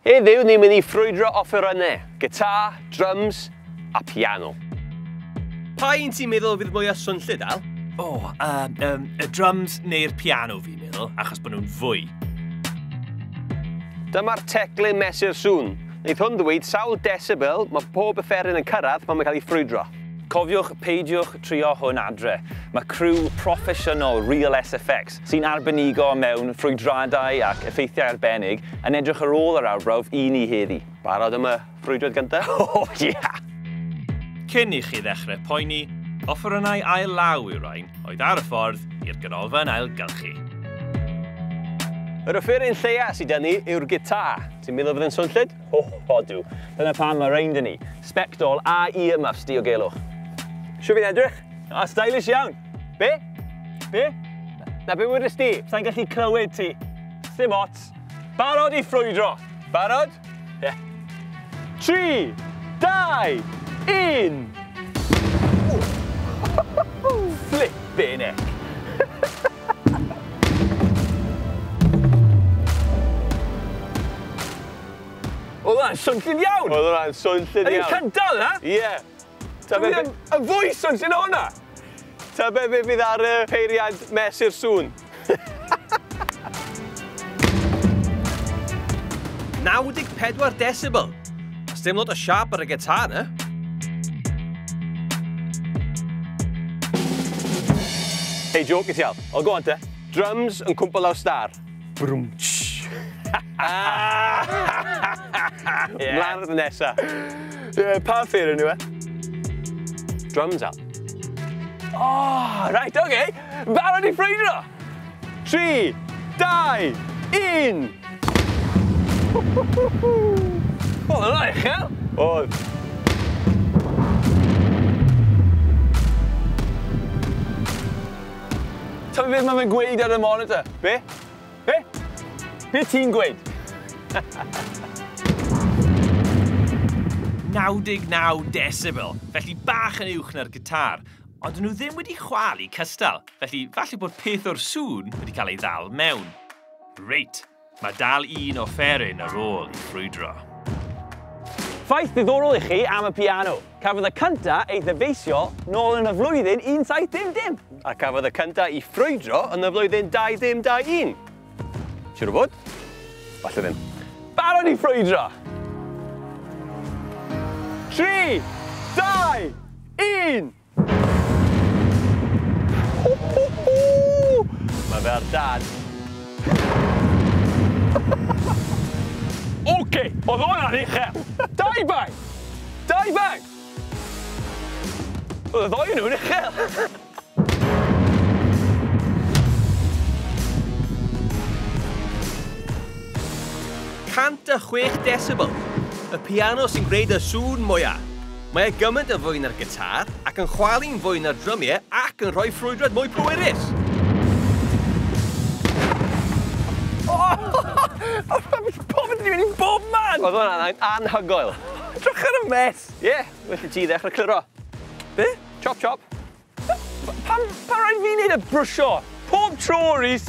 Heddiw ni'n mynd i ffrwydro offerynnau, gitar, drums a piano. Pa un ti'n meddwl fydd mwyaf swnllyd, Al? O, y drums neu'r piano fi'n meddwl, achos bod nhw'n fwy. Dyma'r teclyn mesur sŵn. Wneith hwn ddweud sawl decibel mae pob offeryn yn cyrraedd pan mae'n cael ei ffrwydro. Cofiwch, peidiwch trio hwn adre. Mae criw proffesiynol Real SFX sy'n arbenigo mewn ffrwydradau ac effeithiau arbennig yn edrych ar ôl yr arbrawf i ni heddi. Barod am y ffrwydrad gyntaf? O, yeah! Cyn i chi ddechrau poeni, offerynnau ail law yw rhain oedd ar y ffordd i'r ganolfan ailgylchu. Yr offeryn lleia sydd 'da ni yw'r gitar. Ti'n meddwl fydd yn swnllyd? O, odw. Dyna pam mae rhain 'da ni. Sbectol a earmuffs diogelwch. Siw fi'n edrych? A, stylish iawn. Be? Be? Na be wedest di? Sa'n gallu clywed ti. Sim ots. Barod i ffrwydro. Barod? Ie. Yeah. 3, 2, 1. Flippin' heck. Oedd hwnna'n swnllyd iawn! Oedd hwnna'n swnllyd iawn. Yr un cyntaf yna? Ie. Y fwy swnllyd o hwnna! Ta be fydd ar y peiriant mesur sŵn? 94 decibel. Sdim lot o siâp ar y gitar na. Hei, joke i ti, Al. O, go on te. Drums yn cwmpo lawr star. Brwm. Mlaen ar y nesa. Ie, pa offeryn yw e? Drums, Al. Oh, right, oce. Barod i ffrwydro! 3, 2, 1! Oedd hwnna'n uchel! Oedd. Ta beth mae fe'n gweud ar y monitor? Be? Be? Be ti'n gweud? 99 decibel, felly bach yn uwch na'r gitar, ond nhw ddim wedi chwalu cystal, felly falle bod peth o'r sŵn wedi cael ei ddal mewn. Reit, mae dal un offeryn ar ôl i ffrwydro. Ffaith ddiddorol i chi am y piano. Cafodd y cynta ei ddyfeisio nôl yn y flwyddyn 1700. A cafodd y cynta i ffrwydro yn y flwyddyn 2021. Siŵr o fod? Falle ddim. Barod i ffrwydro! 3, 2, 1! Mae fe ar dan. Oce, oedd hwnna'n uchel! 2 bang! 2 bang! Oedd y ddoi nhw'n uchel! Cant a 6 decibel. Y piano sy'n gwneud y sŵn mwyaf. Mae e gymaint yn fwy na'r gitar ac yn chwalu'n fwy na'r drymiau ac yn rhoi ffrwydrad mwy pwerus. Popeth wedi mynd i bob man! Oedd hwnna'n anhygoel. Drych ar y mess! Ie, felly ti ddechrau cliro. Be? Chop, chop. Pam rhaid fi wneud y brwsio? Pob tro, Rhys!